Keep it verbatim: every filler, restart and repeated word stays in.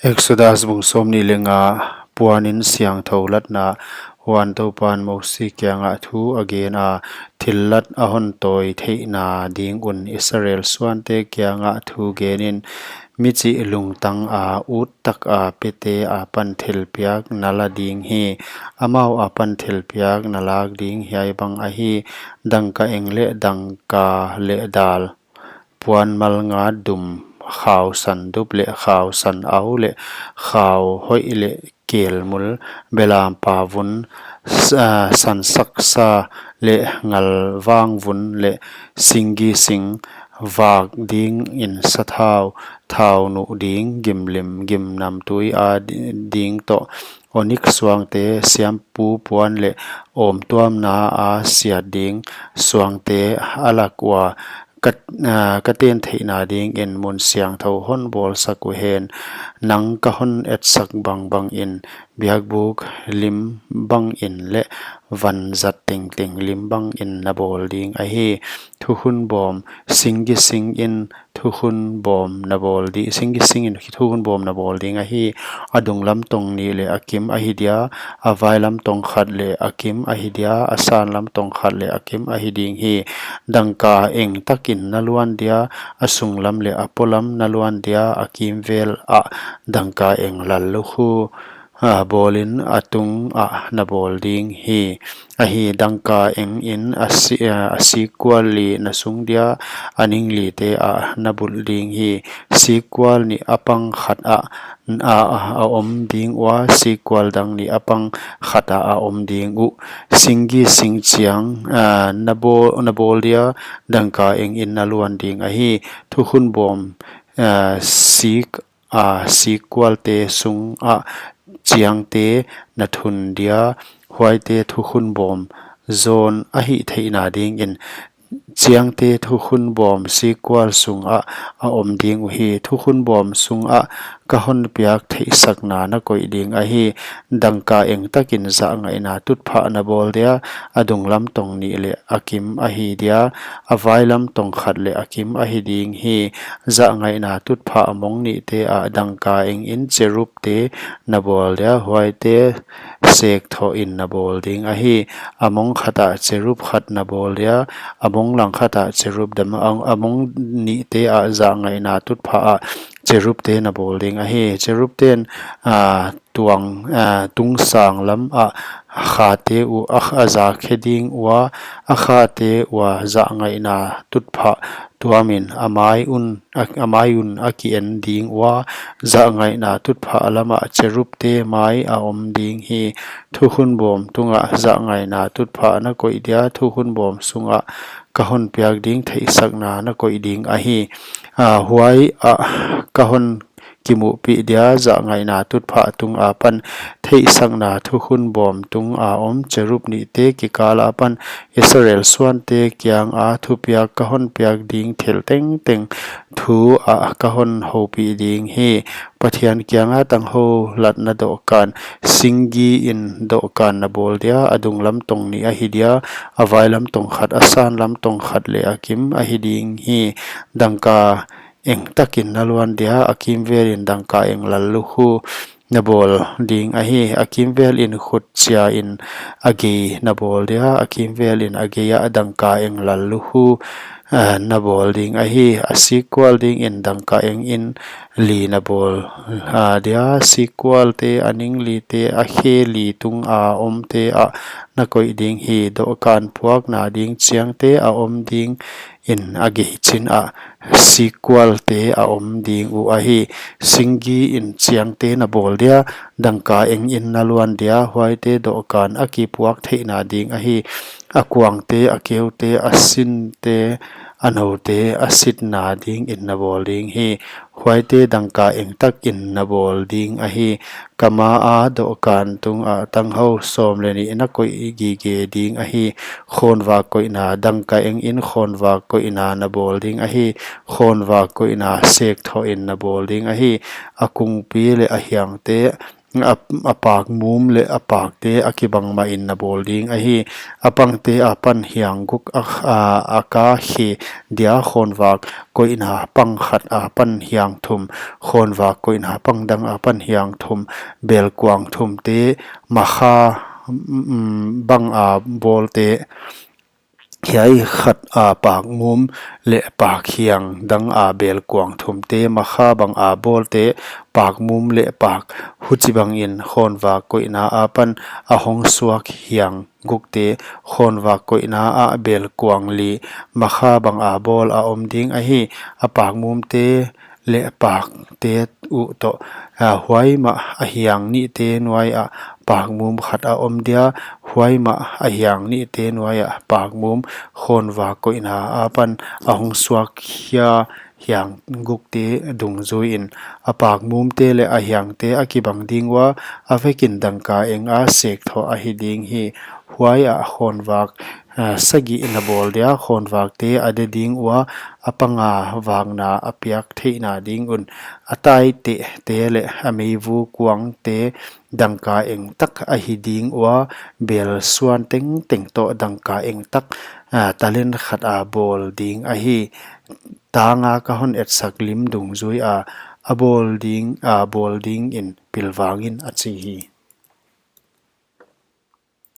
Exodus bung sawmnih leh nga. Puanin siangthou latna. Huan Toupan Mosi kiangah thu a gen a, thillat a hon tawi theihna ding un Israel suante kiangah thu genin, michih lungtang a ut taka pete apan thilpiak na la ding hi. Amau apan thilpiak na lak ding hiai bang ahi: dangka eng leh dangka leh dal, puan malngat dum, khau sandup leh khau sanau leh khau hoih leh kelmul, belampa vun, s-, ah, sansaksa leh ngalvang vun leh singgi sing, vak dingin sathau, thau nuh ding gimlim, gimnamtui a di-, ding toh, onik suangte, siampu puan leh awmtuamna a siat ding suangte a lak ua, ka, ah, ka ten theihna dingin mun siangthou hon bawlsak uhen. Nang ka hon etsak bangbangin, biakbuk lim bangin leh vanzat tengteng lim bangin na bawl ding ahi. Thukhun bawm, singgi singin thukhun bawm na bawl di-, singgi singin thukhun bawm na bawl ding ahi. A dunglam tong nih leh a kim ahi dia, a vailam tong khat leh a kim ahi dia, a sanlam tong khat leh a kim ahi ding hi. Dangka eng takin na luan dia, a sunglam leh a polam na luan dia, a kimvel ah dangka eng lallukhu, ah, bawlin a tungah na bawl ding hi. Ahi, dangka engin a si-, ah, a sikkual li na sung dia, a ning lite ah na bulh ding hi. Sikkual nih a pang khat ah, ah, a om ding ua, sikkual dang nih a pang khat ah a om ding uh. Singgi sing chiang, ah, na bawl, na bawl dia, dangka engin na luan ding ahi. Thukhun bawm, ah, sik a sikkualte sungah chiangte na thun dia, huaite thukhun bawm zawn a hih theihna dingin, chiangte thukhun bawm sikkual sungah a om ding uhi. Thukhun bawm sungah ka hon piak theihsakna na koih ding ahi. Dangka eng takin zahngaihna tutphah na bawl dia, a dunglam tong nih leh a kim ahi dia, a vailam tong khat leh a kim ahi ding hi. Zahngaihna tutphah mong nihte ah dangka engin cherubte na bawl dia, huaite sek thohin na bawl ding ahi. A mong khat ah cherub khat na bawl dia, a mong lang khat ah cherub dam, a, a mong nihte ah zahngaihna tutphah ah cherubte na bawl ding ahi. Cherubten, ah, tuang, ah, tungsang lam ah khate uh a, a za khe ding ua, a khate ua zahngaihna tutphah tuamin a mai un, a, a mai un a ki-en ding ua, zahngaihna tutphah lamah cherubte mai a om ding hi. Thukhun bawm tungah zahngaihna tutphah na koih dia, thukhun bawm sungah ka hon piak ding theihsakna na koih ding ahi. Ah, huai ah ka hon kimuhpih dia, zahngaihna tutphah tung apan theihsakna thukhun bawm tunga om cherub nihte kikal apan Israel suante kianga thupiak ka hon piak ding thil tengteng thu ah ka hon houpih ding hi. Pathian kianga tanghou latna dohkan, singgi in dohkan na bawl dia, a dunglam tong nih ahi dia, a vailam tong khat, a sanlam tong khat leh a kim ahi ding hi. Dangka eng takin na luan dia, a kimvelin dangka eng lallukhu na bawl ding ahi. A kimvelin khut chiain a gei na bawl dia, a kimvelin a gei ah dangka eng lallukhu, ah, na bawl ding ahi. A sikkual dingin dangka engin li na bawl, ah, dia, sikkualte, a ning lite, a khe li tunga omte ah na koih ding hi. Dohkan puakna ding chiangte a om ding in a gei chin ah sikkualte a om ding uh ahi. Singgi in chiangte na bawl dia, dangka engin na luan dia, huaite dohkan a kipuak theihna ding ahi. A kuangte, a keute, a sinte, a noute a sitna dingin na bawl ding hi. Huaite dangka eng takin na bawl ding ahi. Ka maa dohkan tungah tanghou sawm leh nih na koih gige ding ahi. Khawnvak koihna, dangka engin khawnvak koihna na bawl ding ahi. Khawnvak koihna sek thohin na bawl ding ahi. A kungpi leh a hiangte, a, a pakmum leh a pakte a kibang mahin na bawl ding ahi. A pangte apan hiang guk a, a, a ka khe dia, khawnvak koihna pang khat apan hiang thum, khawnvak koihna pang dang apan hiang thum, belkuang thumte, makha, mm, banga bawlte, hiai khat a pakmum leh pak hiang danga belkuang thumte, makha banga bawlte, pakmum leh pak huchibangin khawnvak koihna apan a hong suak hiang gukte, khawnvak koihna ah belkuang li, makha banga bawl a om ding ahi. A pakmumte leh pakte uh toh, a, huai mah a hiang nihte nuaiah pakmum khat a om dia, huai mah a hiang nihte nuaiah pakmum, khawnvak koihna apan a hong suak hia hiang gukte dungzuiin. A pakmumte leh a hiangte a kibang ding ua, a vekin dangka enga sek thoh ahi ding hi. Huaiah khawnvak, a, sagih na bawl dia, khawnvakte a de ding ua, a panga vakna a piak theihna ding un. A taitehte leh a meivu kuangte dangka eng tak ahi ding ua, bel suan tengteng toh dangka eng tak, a, talent khat a bawl ding ahi. Tanga ka hon etsak lim dungzuia a bawl ding, a bawl dingin pilvangin, a chi hi.